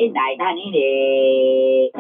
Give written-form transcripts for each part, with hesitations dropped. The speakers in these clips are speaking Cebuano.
Inday tanini.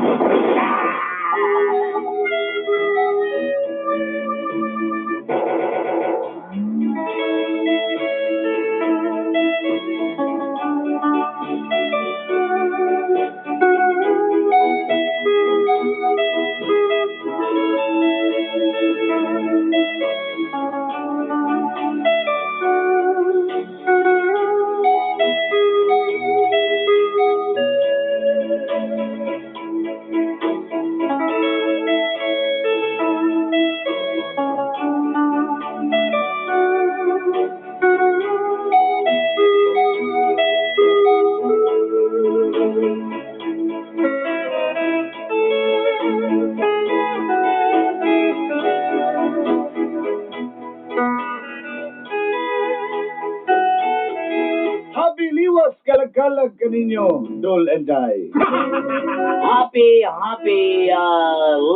Happy liwas kalag-kalag kaninyo, Dol and Day. Happy, happy,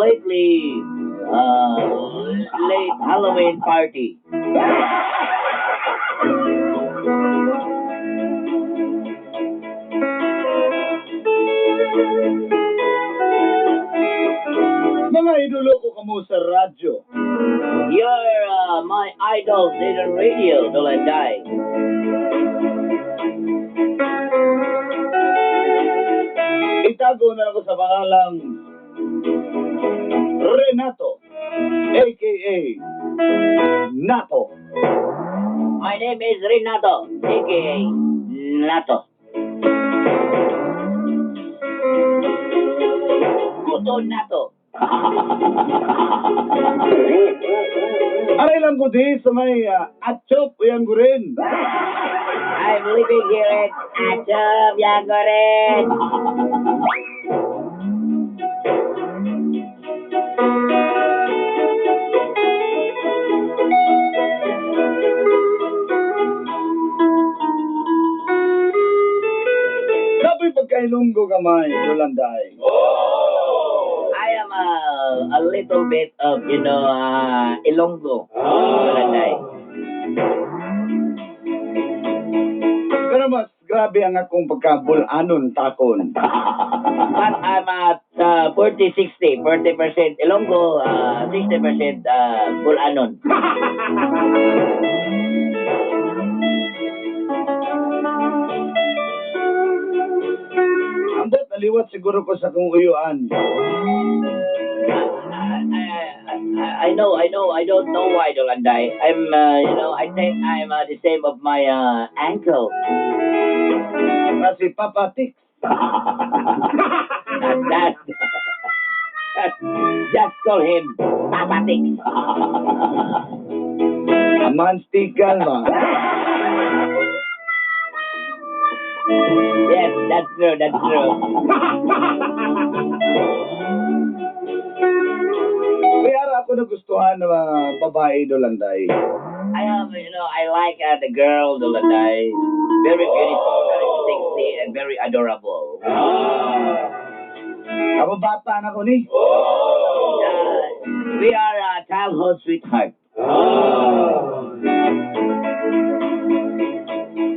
lately, late Halloween party. Mga idolo ko kamo sa radyo. You're my idols in the radio, Dolanday. Itago na ako sa pangalang Renato, aka Nato. My name is Renato, aka Nato. Kuto Nato. Aray lang ko di sa may Atchop, uyan ko rin. I'm living here at Achab Yangoren. Sabi pagkailonggo kamay, Dolanday. I am a little bit of, Ilonggo. Dolanday. Pero mas grabe ang akong pagkabulanon takon. But I'm at 40-60, 40% Ilonggo, 60% Bulanon. Ambot naliwat siguro ko sa kong uyuan. I know, I know, I don't know why, Dolanday. I think I'm the same of my ankle. Kasi Papa Tix. Not that. Just call him Papa Tix. Amanstikan ba? Yes, that's true, that's true. Kaya ara ako nagustuhan ng mga babae, Dolanday. I have, I like the girl, Dolanday. Very beautiful, very sexy, and very adorable. Ako bata na ko ni. We are childhood sweetheart.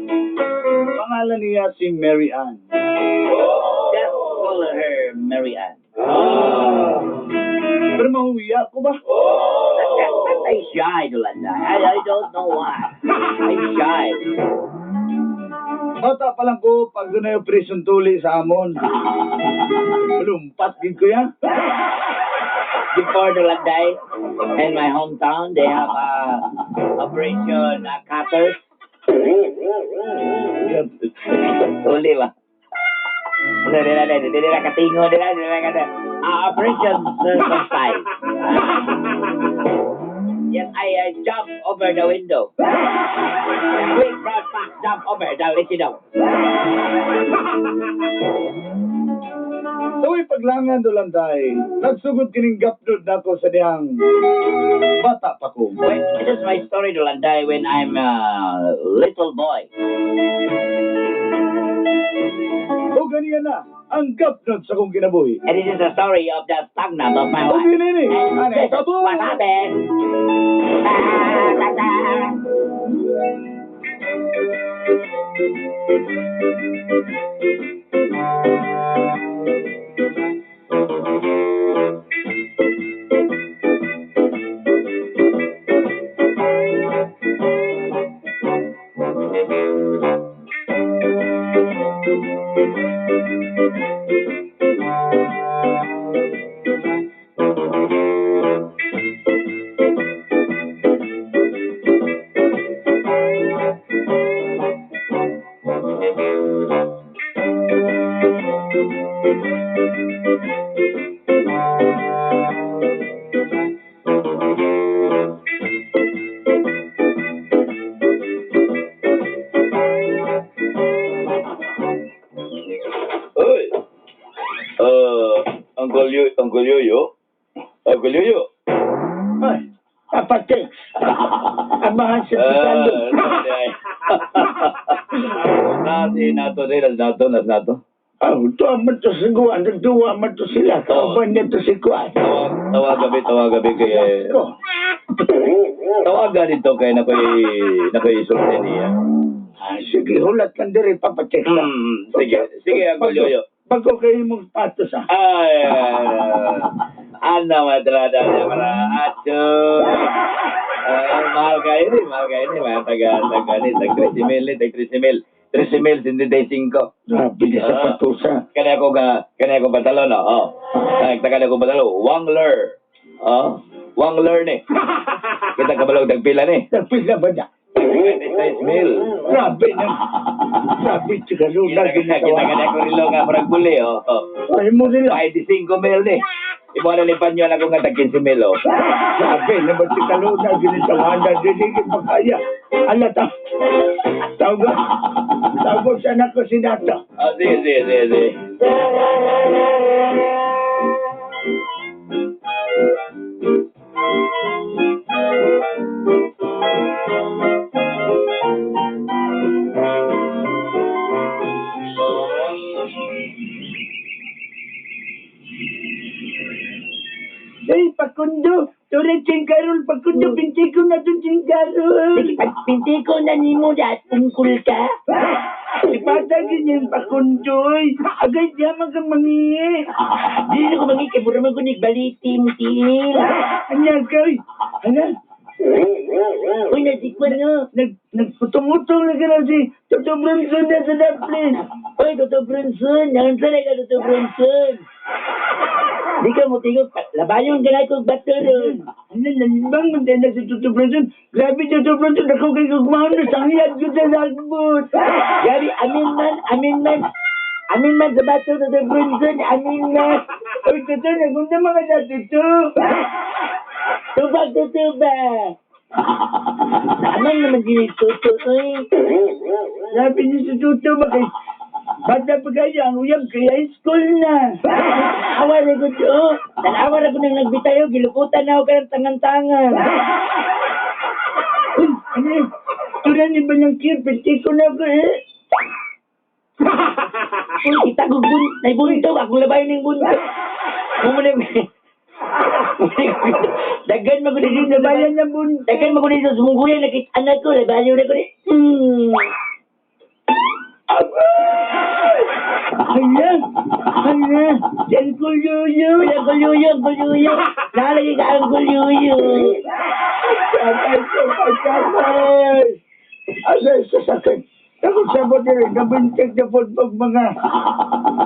Pangalan niya si Mary Ann. Just call her Mary Ann. Pero mahuwiya ko ba? But I'm shy, Dolanday. I don't know why. I'm shy. Bata pa lang ko pag doon na yung prison tuli sa amon. Lumpat gid ko yan. Before Dolanday, in my hometown, they have Operation Cutters. Tuli ba? Dili na, dili dili na katingo, dili na, dili na katingo. Ah, Operation Circumcise. Yes, I jump over the window. Quick brown fox jump over the lichido. Sa way paglangan, Dolanday, nagsugod kining gapdod nako sa dihang bata pa ko. Wait, this is my story, Dolanday, when I'm a little boy. O ganiya na, ang gapdod sa kong kinabuhi. And this is the story of the stagnant of my O life. ginini, And ano this is tabo? what happened. Ta, ta, ta. Oy. Uncle Yo, Uncle Yoyo. Uncle Yoyo. Ay, Papa Tex. Amahan sa Ah, Pitalo. Nasi nato din, nas nato, nas nato. Oh, tuwa man to sa guwan, nagduwa man to sila, kauban niya to si Kuan. Tawag, tawag gabi, tawag gabi kay Ko. tawagan dito kay nakoy nakoy sulti niya. Ah, sige, hulat lang diri, Papa Tex. Sige, sige, Uncle Yoyo. Bago kayo mong patos, ah. Ay, ana madrada niya para acho. Ay, mahal kayo ni, mahal kayo ni, mga taga, taga ni, tag 13 mil, ni, tag 13 mil, 13 mil, 75. Grabe na sa Ah. patusa. Kaya ako ga, kaya ako pantalon, oh. Oh. Ay, taga ako pantalon, Wangler. Oh, Wangler ni. Kita kabalog tagpila ni. Nagpila ba na? 26 mil. Grabe na. Grabe, tigaluna. Kita kita kita ako rilo nga murag buli, oh. Oh. Ay mo nila. 25 mil ni. Imo na ni panyo na ko nga tag 15 mil, oh. Grabe na ba tigaluna. Ginitawanan. Dili makaya. Ala ta. Tawag. Tawag sa anak ko si Nato. Ah, sige, sige, sige, sige. Hey, Pakundo! Tore, Chingkarol! Pakundo, pintiko na itong Chingkarol! Pintiko na nimo dat ungkol ka. Ipatagin niya yung Pakundo, oy! Agay diya magamangi! Dili na ko mangi kay mura man ko nigbaliti mo tiil. Anya ka, oy! Ano? Uy, nasikwan no. Nagputong-utong na ka na si Toto Bronson na sa Dublin! Uy, Toto Brunson, naunsa na ka Toto Brunson? Di ka mo tingog, labayon ka na kog bato ron. Ano, nalibang man din na si Toto Bronson! Grabe, Toto Bronson! Ako kay Gugmaon na sangyad ko sa lagbot! Grabe, amin man, amin man. Amin man sa bato, Toto Brunson, amin man. Oy, Toto, nagunda mga sa Toto! Tubag, tutuba. Aman naman din Toto, uy. Sabi niya si Toto, bakit? Bata pa kayo, ang uyab, kaya high school na. Awa na ko to. Tanawa na ko nang nagbitayo, gilukutan na ako kanang tangan-tangan. Uy, ano yun? Turan ni ba ng cute? Pati ko na ko eh. Uy, itagog bun, nay buntog, akong labayon ning buntog. Mumuli, Dagan man ko Sige, dito, nabayan na buntog. Dagan man ko dito, sumungguyan, nakita anak ko, labayon na ko ni. Agoy! Hala! Hala! Yan ko yuyo! Uy, ang guluyong, ang guluyong. Nalagay ka ang guluyong. Sakay ko, sakay! Agay sa sakay. Takot sa mo diri, nabintig na po pag mga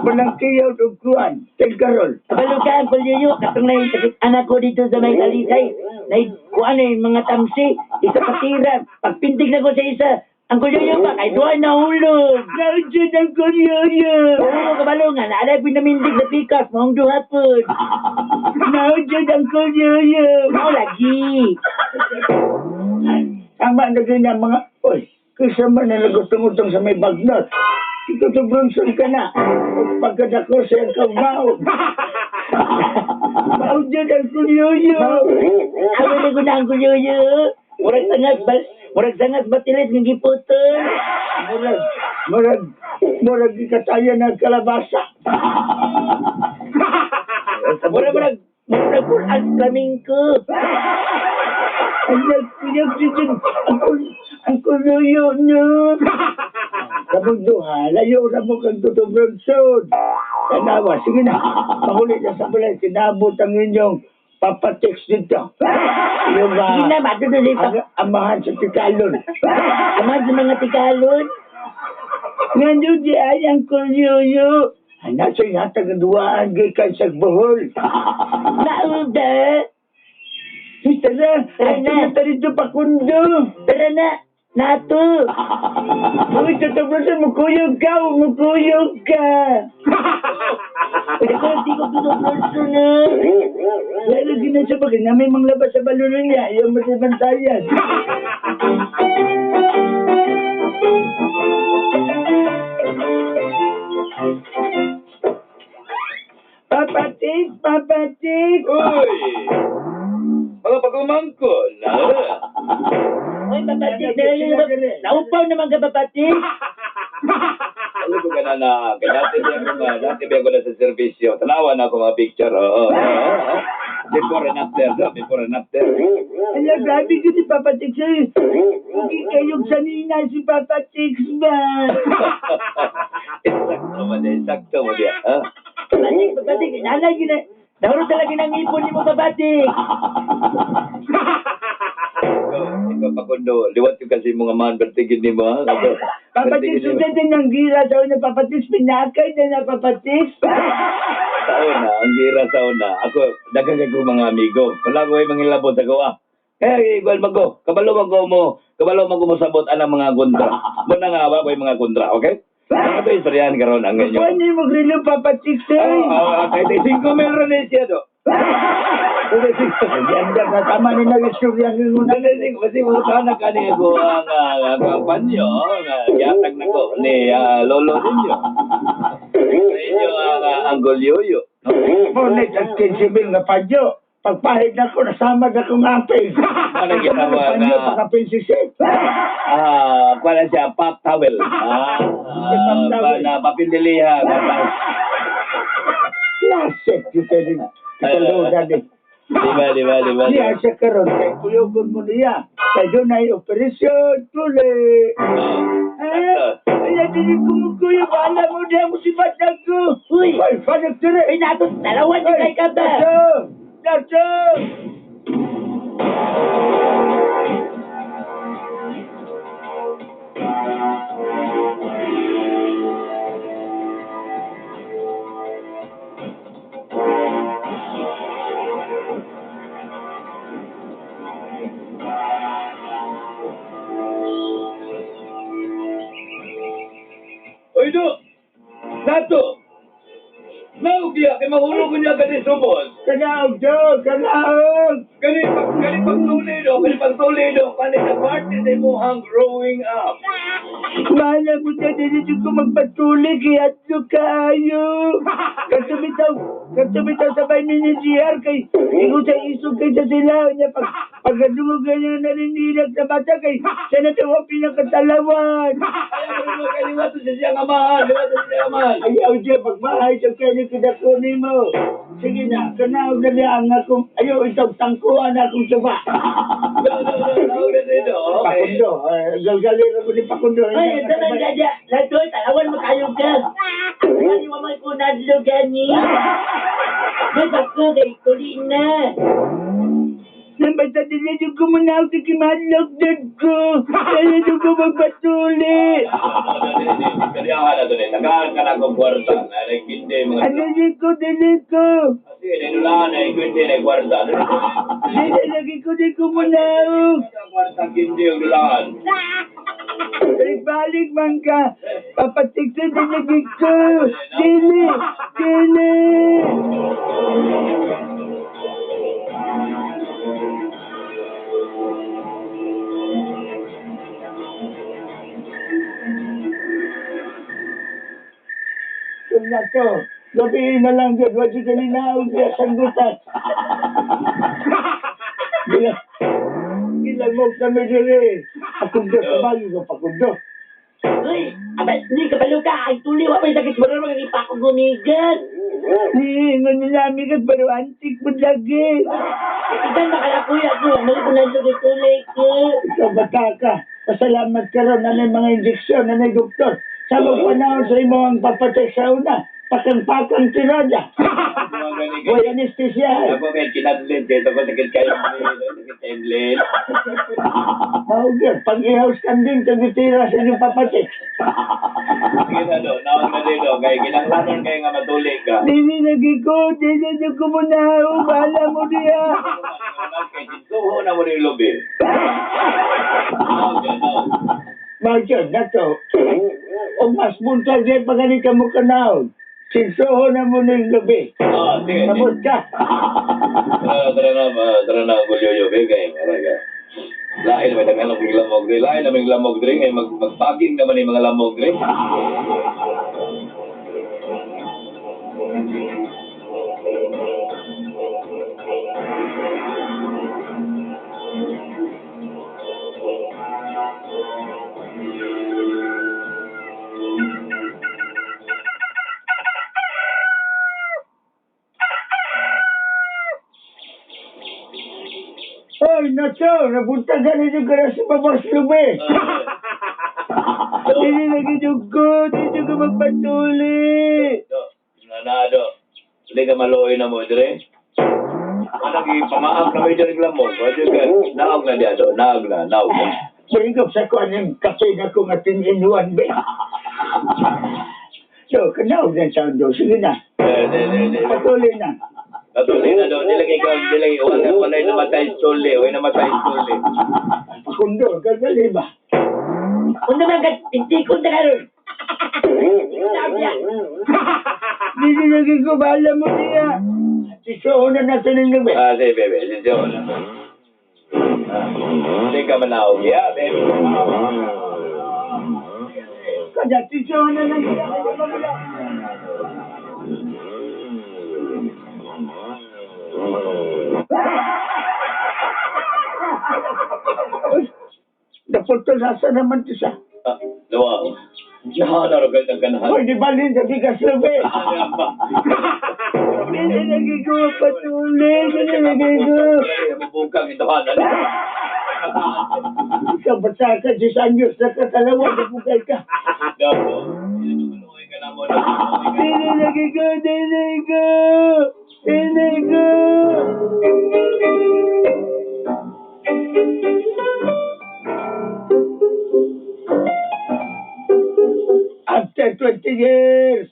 balangkiyaw o kuan, tingkarol. Kabalo ka ang guluyong, katong na yung anak ko dito sa may talisay. Nay, kuan na yung mga tamsi, isa patira. Pagpintig na ko sa isa, ang guluyong ba, kay duha na hulog. Naudyan ang kuryoyo! Oo, kabalo nga, naalay ko namindig sa pikas, maong duha po. Naudyan ang kuryoyo! Mao lagi. Tama na ganyan mga, oy, kaysa man na nagutong-utong sa may bagnot. Ito to Bronson ka na. Pagkadako sa iyang kamao. Maudyan ang kuryoyo! Awa na ko na ang gulyoyo. Murag sangas, bal, murag sangas batilis ng giputol. Murag, murag, murag ikatayan ng kalabasa. Murag, murag, murag pulan flamenco. Ang nagpiyag siya ang kuryoyo no. Kamong duha, layo na mo kang Toto Bronson. Tanawa, sige na. Mahuli na sa balay, kinabot ang inyong papatext dito. Yung Sige na, bato na dito. ang amahan sa tikalon. Amahan sa mga tikalon. Ngayon di ay ang kulyuyo. Ay, nasa yata ang duwaan gikan sa Bohol. Nauda. Tara, Tara ay na. na rito pakundo. Tara na. Nato. Uy, Toto Bronson, mukuyog ka, mukuyog ka. Uy, ako, di ko Toto Bronson na. Lalo ginasa ba, namin manglabas sa balunan niya, yung masibantayan. Papatik, papatik. Uy! Mga pagumangkon, na. Uy, papatik, naupaw naman ka, papatik. Alam ko ka na na, kaya dati ba ako nga, dati ba ako na sa serbisyo. Tanawa na ako mga picture, oo. Oo. Before and after, no? Before and after. Ala, grabe ko ni Papa Tix. Eh. Hindi kayong sanina si Papa Tix ba? Eksakto mo di, eksakto mo di. Ha? Papatik, papatik, nanay, gina, nahurot talaga ng ipon ni mo, papatik. Ikaw pakundo, liwat yung kasi mga man, bertigin ni mo, ha? Papa Tix, sundan din ang gira sa una. Papa Tix, pinakay na na Papa Tix. Sa una, ang gira sa una. Ako, daghang ko mga amigo. Wala ko ay mangilabot sa gawa. Eh, igual mago. Kabalo mago mo. Kabalo mago mo sabot anang mga kontra. Muna nga ba ko mga kontra, okay? Ang ito istoryahan karon ang inyo. Paano yung magrilo, Papa Tix? Eh? Oo, kahit 5 mil rin eh siya do. Ay, ganda ka. Tama na nag-istorya ng una. Kasi mo sana kani ako ang ang panyo, nga gihatag nako ni lolo ninyo. Sa inyo ang golyoyo. Ngunit at 15 mil nga panyo. Pagpahid na ko, nasama na kong apil. Ano ginawa Panyo, na- baka 26. Kuha na siya, pop towel. Pop towel. Na papindilihan. Classic, kita din. Kita ludan eh. Di ba, di ba? Niya siya karon kay kuyugon mo niya. Kay doon ay operasyon, tuli. Ah, Ay, dili ko mo kuya, bahala mo diya mo si batag ko. Uy! Ay, father, tuli. Uy, nato, dalawa ni kay ka ba? Dato! Dato! Oy, do! Nato! Naugya, kay mahulog ko niya gani subos. Kanaog, do! Kanaog! Gani, gani pagtuli do, gani pagtuli do, kani sa party sa imuhang growing up. Bahala mo na, dili ko magpatuli, kaya adto kaayo. Katumitaw, katumitaw sa may mini-GR, kay ingon sa isog kay sa sila. Niya, pag, pagkadungog ganyan naninilak sa bata, kay siya na daw ang pinakatalawan. Ayaw mo kay liwato sa siyang amahan, liwato sa siyang amahan. Ayaw siya, pagmahay sa kanya kinakunin mo. Sige na, kanaog na niya ang akong, ayaw itong tangkuan akong suba. No, no, no, naog na dito. Okay. Pakundo, galgalin ako ni Pakundo. Uy, ito man gadya. Nato, talawan mo kayo ka. Ano mo man ko nadlo gani? Uy, bako, kay tuli na. Nang basta dili yung kumunaw sa kimalok dad ko. Kaya yung ko magpatuli. Kaliyahan na doon eh. Tagaan ka na kong kwarta. Nagkindi mga... Ano yun ko, dili ko. Sige, ninulaan na ikwindi na kwarta. Dili lagi ko di kumunaw. Kwarta kindi yung dulaan. Balik-balik man ka. Papatiksin din lagi ko. Dili, dili. Yun na to. Gabi na lang yun. Wala ka ninaog niya sanggutan. Bilang, bilang mo kami diri. Pakundo sa bayo ko, pakundo. Uy, aba, hindi ka balo ka. Ay, tuli, wa may sakit mo rin mga ko gumigan. Niingon nila amigas, pero antik mo lagi. Ikaw nakalakuya ko. Mga ko nadlo kay tuli ko. Ikaw bata ka. Pasalamat ka ron. Anay mga injeksyon, anay doktor. Sa mga panahon sa imo ang papatek sa una, pakang-pakang tirada. Mga gani kay. Way anesthesia. Ako kay kinadlin kay ko sakit kayo. Sakit kayo. Mao gyud, pag ihaws kanding kag tira sa inyong papatek. Sige na do, naon na dito kay kinahanglanon kay nga matuli ka. Dili lagi ko, dili na ko muna, bahala mo diya. Kay suho na mo ni lubi. Naon ka, naon. Mao gyud, nato. O mas buntag di pa gani ka mo kanaon. Sinsoho na mo ning gabi. Ah, sige. Sabot ka. Tara, tara na, tara na, gulyoyo, be, kay, maraga. Lain may daghan og lamog dre, lain na may lamog dre, ngay magpaging naman yung mga lamog dre. Oy, Nacho, nabuntag ka ninyo ka na si Babas Lube. Dili lagi ko, dili ko magpatuli. Do, na do. Hindi ka maluoy na mo dre. Ano gi pamaak na may dre lamog. Wala ka naog na diya do, naog na, naog na. Maringkap sa kuan yung kape na ko nga tininuan be. So, kanaog na taon do. Sige na, Eh, de, de, de. patuloy na. Patuloy na do, dili kay ka, dili wala wala namatay suli, wala namatay suli. Pakundo, gagali ba? Unsa man ka hindi ko na karon. Sabi niya. Dili lagi ko, bahala mo niya. Sisuho na natin yung gabi. Ah, sige, bebe, sige na. Ah, Hindi ka manaog. Yeah, bebe. Kaya sisuho na lang niya. Kaya magula. Uy, Naputol nasa naman to siya. Ah, luwa. Nahanaro ka ng ganahan. Uy, di balin sa bigas lubi. Dili lagi ko patuloy. Dili lagi ko. Mabukang ito ka. Ikaw basta ka, Diyos anyos na katalawa, nabugay ka. Dili lagi ko, dili ko. Dili ko. After 20 years.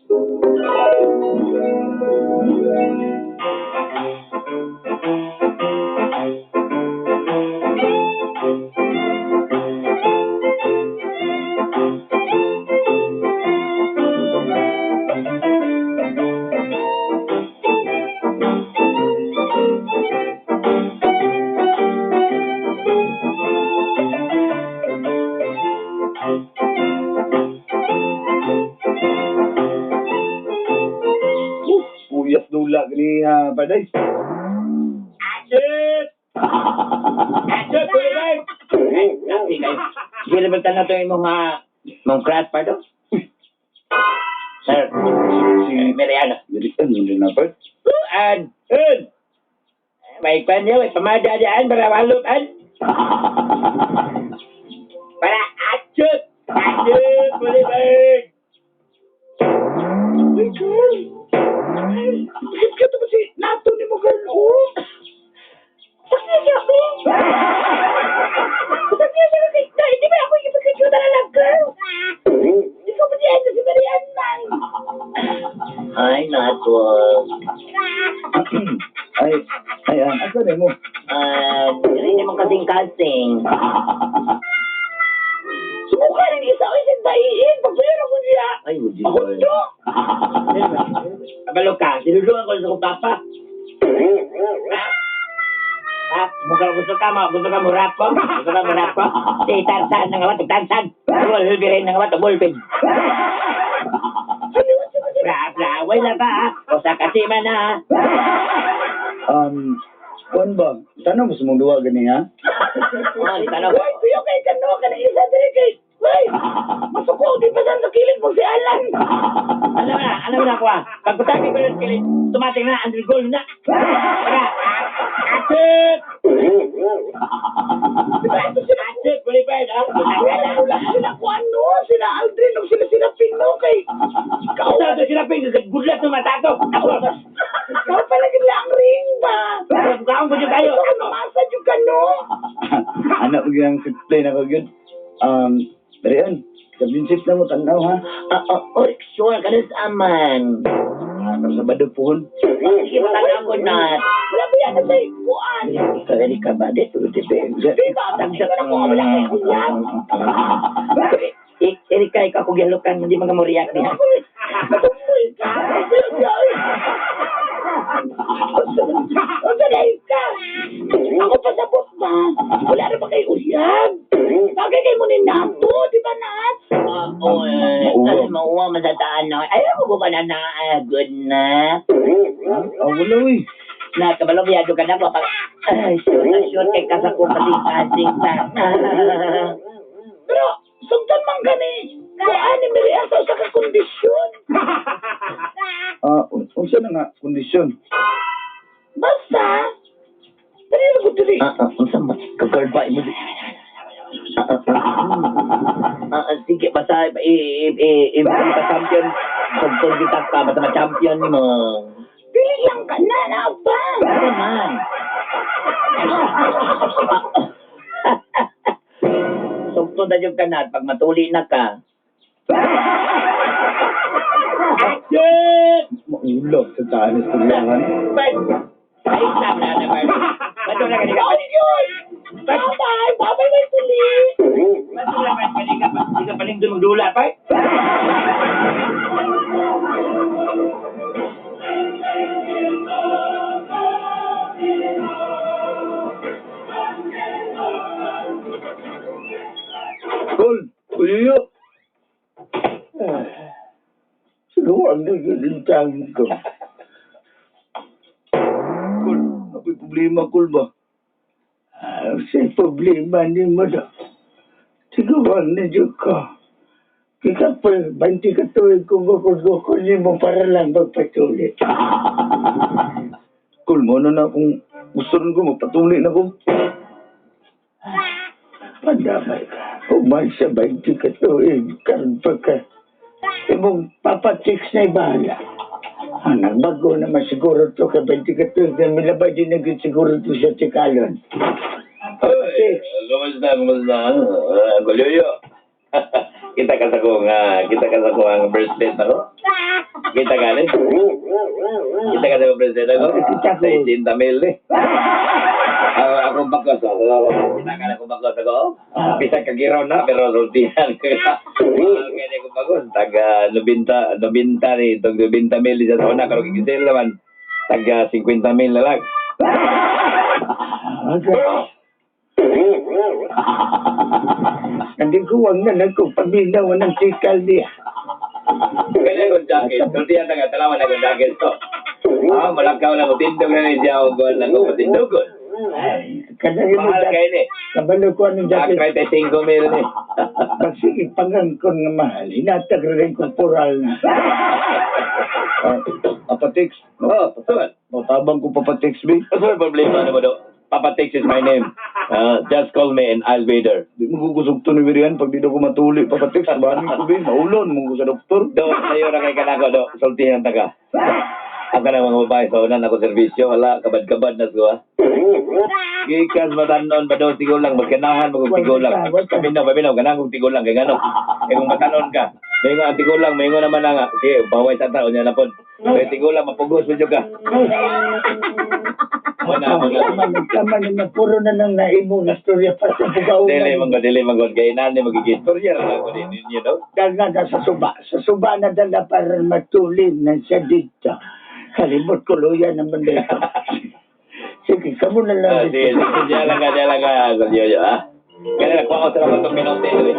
Puyat dula ni Paday. Achut! Achut, kuya Bert! Ay, kayo. Sige, laban na ito yung mga mong crash pa do. Sir, Si Mariana. Dili ano din na part. An, un. May kwan niya, may pamada dyan, para walot an. Para achut! Achut, kuya Bert! Uy, girl. Ay, bakit ka ito si Nato ni mo, girl? Oh. Sakit siya ako. Sakit siya ako. Hindi ba ako ipagkakyuta na lang, girl? Hindi ko pa niya si Marian man. Ay, Nato. Ay, ay, an asa ni mo? Ah, hindi mo kasing-kasing. Sumuka rin isa o isang baiin. Pagbayar ako niya. Ay, hindi Ako to. Abalo ka, sinulungan ko sa kong papa. Ha? Ha? Mukha gusto ka mo, gusto ka mo rap ko? Gusto ka mo rap ko? Si Tarsan ng awat, Tarsan. Wolverine ng awat, Wolverine. Bra, bra, wala ba ha? O sa kasima na ha? Kuan ba? Tanong mo sa mong duwa gani ha? Oh, tanong. Uy, kuya kay kano ka na isa diri kay. Uy, masuko di pa sa kilid mo si Alan. Alam mo na kuha. Pagkutagi ko ng kilid, tumating na, Andrew Gold na. Tara, atit! Atit, Boulevard, ha? Wala sila kuan no, sila Aldrin o sila sila Pino. Kaon ko jud kayo. Masa jud ka no. Anak ko ang play na ko gyud. Darian, championship na mo tanaw ha. Ah, ah, oy, sure ka sa aman. Ah, sa Sabado pohon. Sige, matanaw ko na. Wala ba yan sa kuan? Kaya ka ba dito, di ba? Di ba? Tagsa na ko wala kay uyab. Erika, ikaw kung gihalukan, hindi mga muriyak niya. Matumboy ka. Unsa na ka? Ako pasabot ba? Wala na ba kay uyab? Bagay kay mo ni Nato, di ba Nat? Oo, eh, mauwa man sa taan na. Ay, ako ba na na, ah, good na. Ah, wala uy. Na, kabalo, biyado ka na pa. Ay, sure na sure kay kasakong kasing-kasing ta. Pero sugdan man gani. Kuan ni Mary sa usa ka kondisyon. Ah, unsa na nga kondisyon? Basta dali ra ko diri. Ah, ah, unsa man, kagirl ba imo di? Ah, ah, ah. Ah, ah, sige, basta i i i i champion. Sugtong kita ka, basta ma-champion mo. Dili lang ka na na ba? Ano man? Sugtong na yung kanat pag matuli na ka. Maulog sa taan istoryahan. Bert! Ay, tama na, Bert. Bato na ka Oh, yun! Bye-bye! Bye-bye, may tuli! Bato na, Bert. Di ka pa- Di ka palingdon magdula, Bert. Kol, uyuyo. Siguro ang nagigintang ko. Kol, ako'y problema kol ba? Ah, sa problema ni mo do. Siguro ang nadyo ko. Kikapal, 20 ka tuig kung gukod-gukod ni mo para lang magpatuloy. Kol, mo na na kung gusto rin ko, magpatuli na ko. Pandamay ka. Human sa 20 ka tuig, karon pa ka. Imong papatiks na ibahala. Ah, nagbago naman siguro to ka 20 ka tuig na milabay din na gyud siguro to sa tikalon. Ay, kumusta, kumusta? Ah, Gulyoyo. Kita ka sa kong ang bracelet ako. Kita ka ni? Kita ka sa kong bracelet ako? Kita ko. Sa 80 mil eh. Ah, akong bakos ako. Kita ka na akong bakos ako. Bisa kagiraw na, pero sultihan ko. Ah, kaya akong bakos. Taga 90, 90 ni, tag 90 mil sa una, karon kikisil naman. Taga 50 mil na lang. Okay. Nandiguang na lang ko paminaw ng tikal niya. Kaya akong jacket. Sultihan na nga, talawan akong jacket to. Ah, malakaw na, matindog na ni siya. Ako lang ko, matindogon. Ay, kanang imo Mahal kayo ni. kabalo ko anong Ah, jacket. 35 mil ni. Pagsige pangangkon nga mahal, hinatag rin ko poral na. Ah, Apatix. Oh, saan? Matabang ko papatix, be. What's the problema na mo do? Papa Tex is my name. Just call me and I'll be there. Di mo gugusugto ni Mirian pag di daw ko matuli. Papatix, banin ko, be. Maulon mo ko sa doktor. Do, sayo na kay kanako do. Sultihan ta ka. Ang kanang mga babae sa unan ako serbisyo, wala, kabad-kabad na suwa. Gikas matanon ba daw tigulang, magkanahan mo kung tigulang. Paminaw, paminaw, ganahan kung tigulang, kay ngano. Kay kung matanon ka, may nga ang tigulang, may nga naman na nga. Sige, baway sa tao niya na pod. Kay tigulang, mapugos mo ka. Wala, wala. Tama naman, puro na lang naimo na storya pa sa bugaw. Dili man ko, dili man ko. Kay nani magigistorya ra ko din ninyo do. Dala na sa suba. Sa suba na dala para matulin na siya dito. Kalimot ko luya naman dito. Sige, kamo na lang Ah, dito. sige, sige, diyan lang ka, diyan lang ka, Yoyo, ha? Kaya nakuha ko sa naman itong minuti. eh.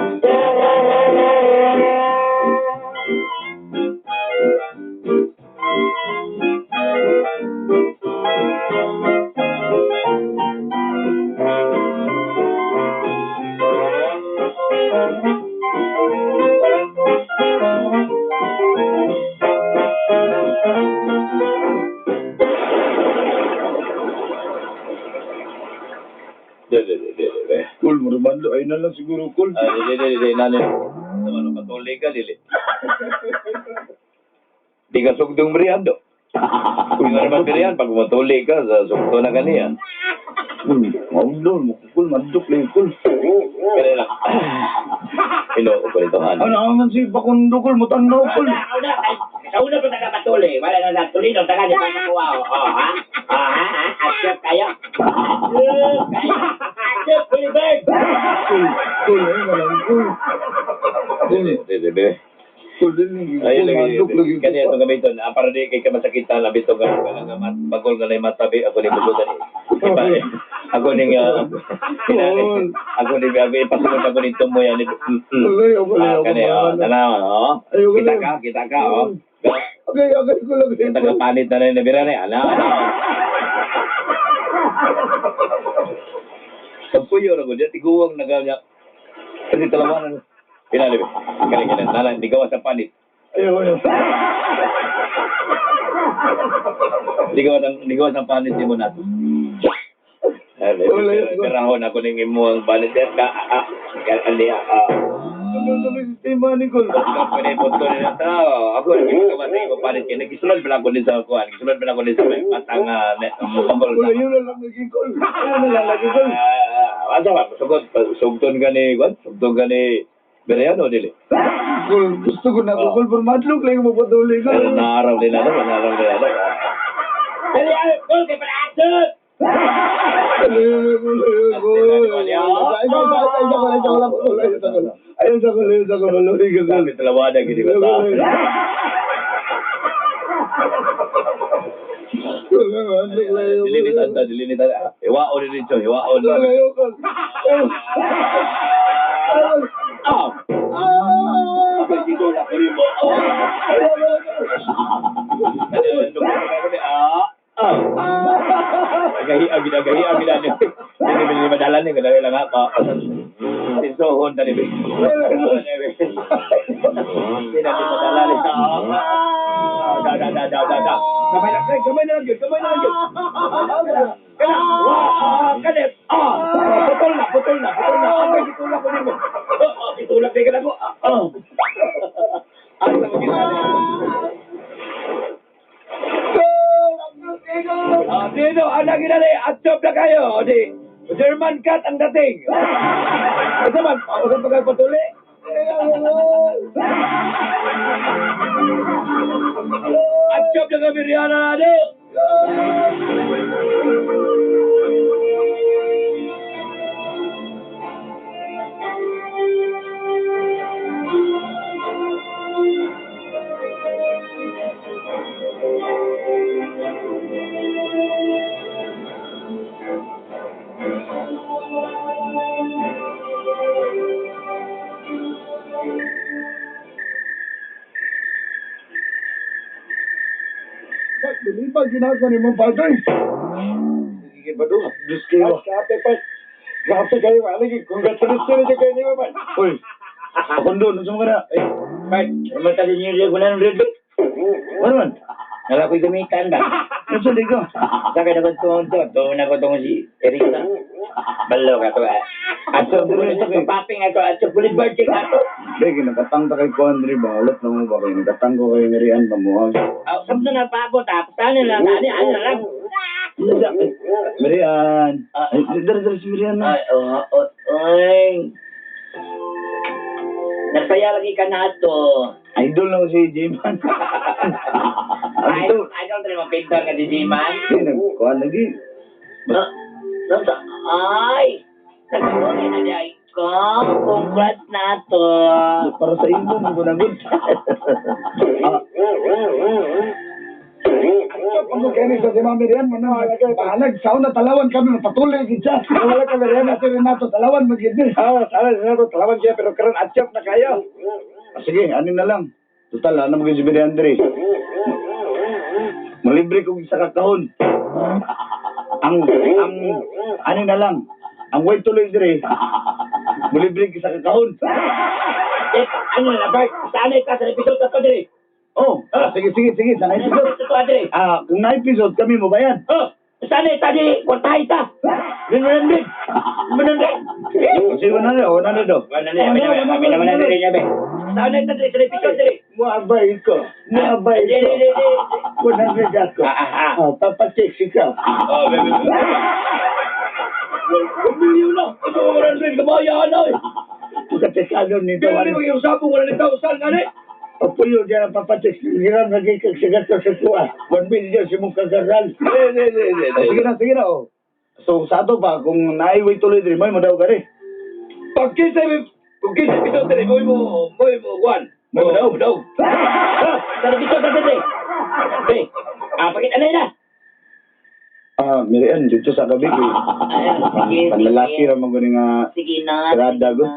Di, di, di, di, di. Kol, marubando. Ay na lang siguro, Kol. Ah, di, di, di, di, nani. Naman, patuloy ka, dili. Di ka sugdong meriando. Kung nga naman pero yan, pag matuli ka, sa sukto na kaniya. Kul, maudol, mukul, maduk lang kul. Kaya lang. Ilo, ko nito han. Ano naman si Bakundo kul, mutanaw kul. Una, una, ay, sa una pa taga patuli. Wala na lang tuli, nung taga di pa nakuha. Oh, oh, ha? Oh, ha? Ha? Asyap kayo? Asyap kayo? Asyap, Philibert! Kul, kul, ayun na lang kul. Kul, Di, di, di. kul, dili, Ay, kul, lagi. maduk lagi. Kaniya itong gamiton. Ah, para di kay ka masakitan, labi itong nga nga bagol nga na yung matabi. Ako ni busutan. Ipa, ako ning, Kul. ako ni, ako ipasunod ako ni tumoy. Ani, Tuloy, ako Ah, ako kaniya, oh, tanaw, oh. Ayoko Kita na. ka, kita ka, oh. Okay, okay, kul, okay. Kita ka panit na rin, nabira na, ala, ala. Pagpuyo na ko, diya, tiguwang naganya. Kasi talawanan. Pinali, kani, kani, nala, di gawa sa panit. Ayaw, ayaw. Di gawa sa panit ni mo nato. Wala yun. Perahon ako ning imo ang panit. Ka, ah, ah, ali, ah. Ano sa may sistema ni kul? Ako ni punto ni na Ako ni ko ba sa imo panit kay nagisulod pa lang ko din sa kuan. Gisulod pa lang ko din sa may matang pagol. Kul, ayun na lang lagi kul. Ayun na lang lagi kul. Ah, asa ba sugod sugton ka ni kuan? Sugton ka ni Beriano dili. Kul, gusto ko na ko kul, pero madlok lang mapatuloy kul. Pero naaraw din ano, naaraw din ano. Dali, ay, gol, kay pala asyap! Sabi talawana gini ba ta. Dili ni tanda, dili ni tanda. Iwaon ni dito, iwaon. Ah! Pagkitulak ko rin mo. Ah! Ah! Agahi, agin, agahi, agin, agin. Dili dili madala ni kadali lang apa. Sinsohon tani be. Dili na madala ni. Ah, da da da da da da. Kamay na, kamay na lang, kamay na lang. Kana, wah, kalit. Ah, putol na, putol na, putol na. Ang gitulak ko nimo. Oh, gitulak di ka na ko. Ah. Asa mo ginali? Ah, dino, ana ginali, atsob na kayo. O di, German cat ang dating. Asa man, usa pa kay patuli. Atsob na kami Rihanna na do. Dili pa ginagawa ni mong padre. Sige ba doon? Diyos kayo. Grabe pa. Grabe kayo. Ano, congratulations na kayo niyo ba? Uy, Bakundo, nasa mo ka na? Eh, Bart, rumatag niyo yung 100, ba? ano man? Nala ko'y gamitan ba? Nasa di ka? Sa kaya ko tuon to, tuon ako tong si Erika. Balo ka to, ah. Ato, bulit paping ato, ato, bulit bird check ato. Hindi, kinakatang ta kay Kuan diri ba? Ulat na mo ba kayo? Nakatang ko kay Merian ba mo? Ah, sabto na paabot, tapos ano lang, ano, ano lang. Merian! Ay, dali, dali si Merian na. Ay, oh, oh, oy. Nagsaya lagi ka na ato. Idol na ko si J-Man. Ay, Ano to? ay, don't mo pintor ka di Jiman. Hindi, nagkuhan lagi. No, no, ay. Nagsulit na di ay ko. Congrats na to. Para sa imo, mo ko nagod. Ah, Ano kaya sa si Mami Rian, mano, bahalag, sa una talawan kami, mapatuloy gid siya. Wala kami Rian, si Renato, talawan magid ni. Ah, sana Renato, talawan siya, pero karon atsyap na kayo. Ah, sige, ano na lang. Total, ano magid si Mary Andre. Malibre kong isa ka kahon. Ang, ano na lang. Ang way tuloy dire. Malibre isa ka kahon. Eh, ano na, Bart? Sana ka sa episode na to, dire. Oh, ah, sige, sige, sige. Sana episode. Episode to, dire. Ah, kung na episode kami mo ba yan? Oh, sana ita di, kwartahay ta. 100. 100. Sige, 100, oh, 100 oh. Wala na, amin naman, amin naman na rin, amin. Sana ita dire sa episode, dire. Muabay ko. Muabay Di, ko. di, di, di. 100 ako. Ah, ah, ah. Oh, papatik ikaw. Oh, baby. 1 milyon na. Ito ang 100 kabayan ay. Pagkatikalo nito. Kaya mo yung sabong wala nito saan nga ni? Papuyo niya ang papatik. Hiram lagi kag sigato sa kuha. 1 million si mong kagaral. Di, di, di, di, Oh, sige na, sige na oh. So sa ato pa kung naiway tuloy diri mo daw gari. Pag kinsa may kung kinsa bitaw diri mo mo mo mo one. Mo daw, mo daw. Ah, Tara dito, tara dito. Hey, ah, pakita na na. Ah, Miriam, dito sa gabi ko. Sige, Panlalaki sige. ra man gani nga Sige na. Tirada, sige go. na.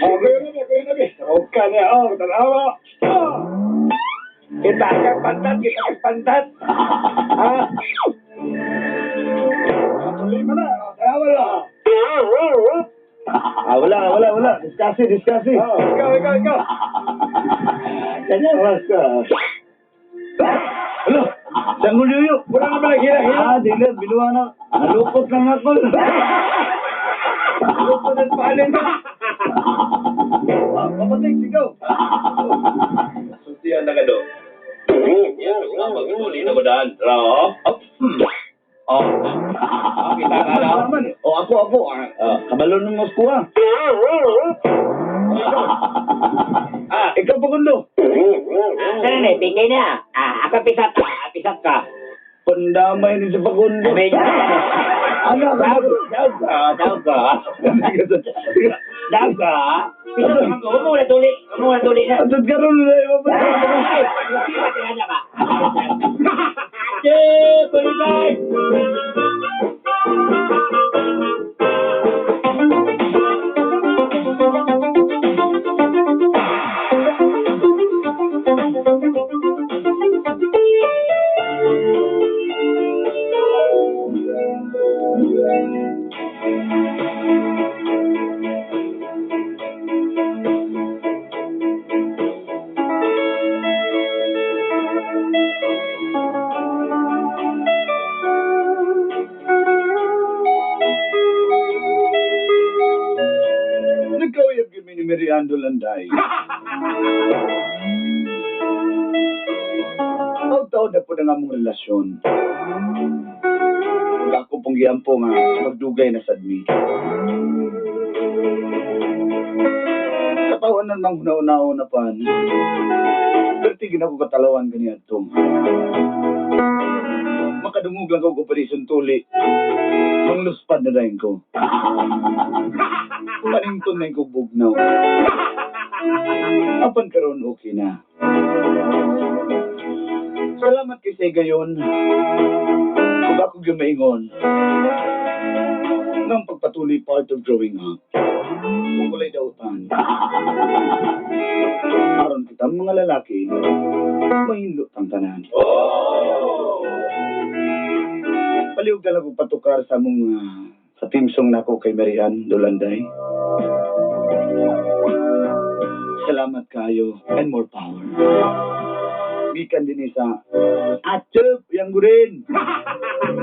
Oh, kuya na, kuya na. Tawag ka niya. Oh, tanawa. Ah. Kita ka pantat, kita ka pantat. Ha? Tuloy mo na. Oh, Tanawa na. Ah, wala, wala, wala. Discuss, discuss. Oh, Ikaw, ikaw, ikaw. Tanawa ka. Hello. Sanggol yuyo. Wala naman naghila-hila. Ah, di na, binuha na. Nalukot lang ako. Lupot at paalin na. Ah, Papatik, sigaw. Sultihan na ka do. Magtuli na ba daan? Tara, oh. Up. Oh. Ah, kita ka na. Naman. Oh, ako, ako. Ah, Ah. kabalo ng Moscow, ah. Ah, Ikaw, Pagundo. Tara na, tingin na. Ah, ako pisat ka, ah, pisat ka. Pandamay ni si Pagundo. Sabi niya. Ano, Daw, ako? daw ka, daw ka. Daw ka. Pisat ka, huwag mo na tuli, huwag mo na tuli na. Atod ka ron na, Ay, tirada ba? Yeah, balikan! Nagkauyab kami ni Mary Ann Dulanday. Taw-taw na po na nga mong relasyon. Ug ako pong giampo nga magdugay na sad mi. Katawan na mang huna-unao na pan. Pero tigin ako katalawan kaniya to. Makadungog lang ako operation tuli. Mangluspad na dahin ko. Panington na yung bugnaw. Apan karon okay na. Salamat kay sa gayon. Kung ako gyud maingon. Nang pagpatuloy part of growing up. Kung walay dautan. Aron kita mga lalaki, mahindot ang tanan. Oh! Paliwag na lang kong patukar sa mong sa team song nako kay Marian Dolanday. Salamat kayo and more power. Gikan din sa Atchup, yang gurin.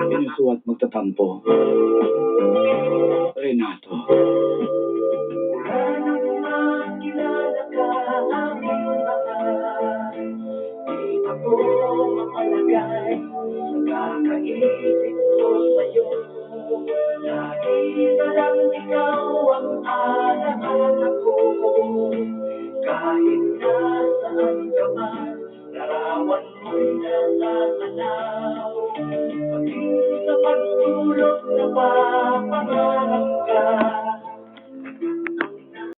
Inyong suwat magtatampo. Renato. Makilala ka aking mahal. Di ako mapalagay sa kakaisip ko sa'yo. Lagi na lang ikaw ang alaala ko. Kahit nasaan ka man, larawan mo'y nasa tanaw. Maging sa pagtulog na papangarap.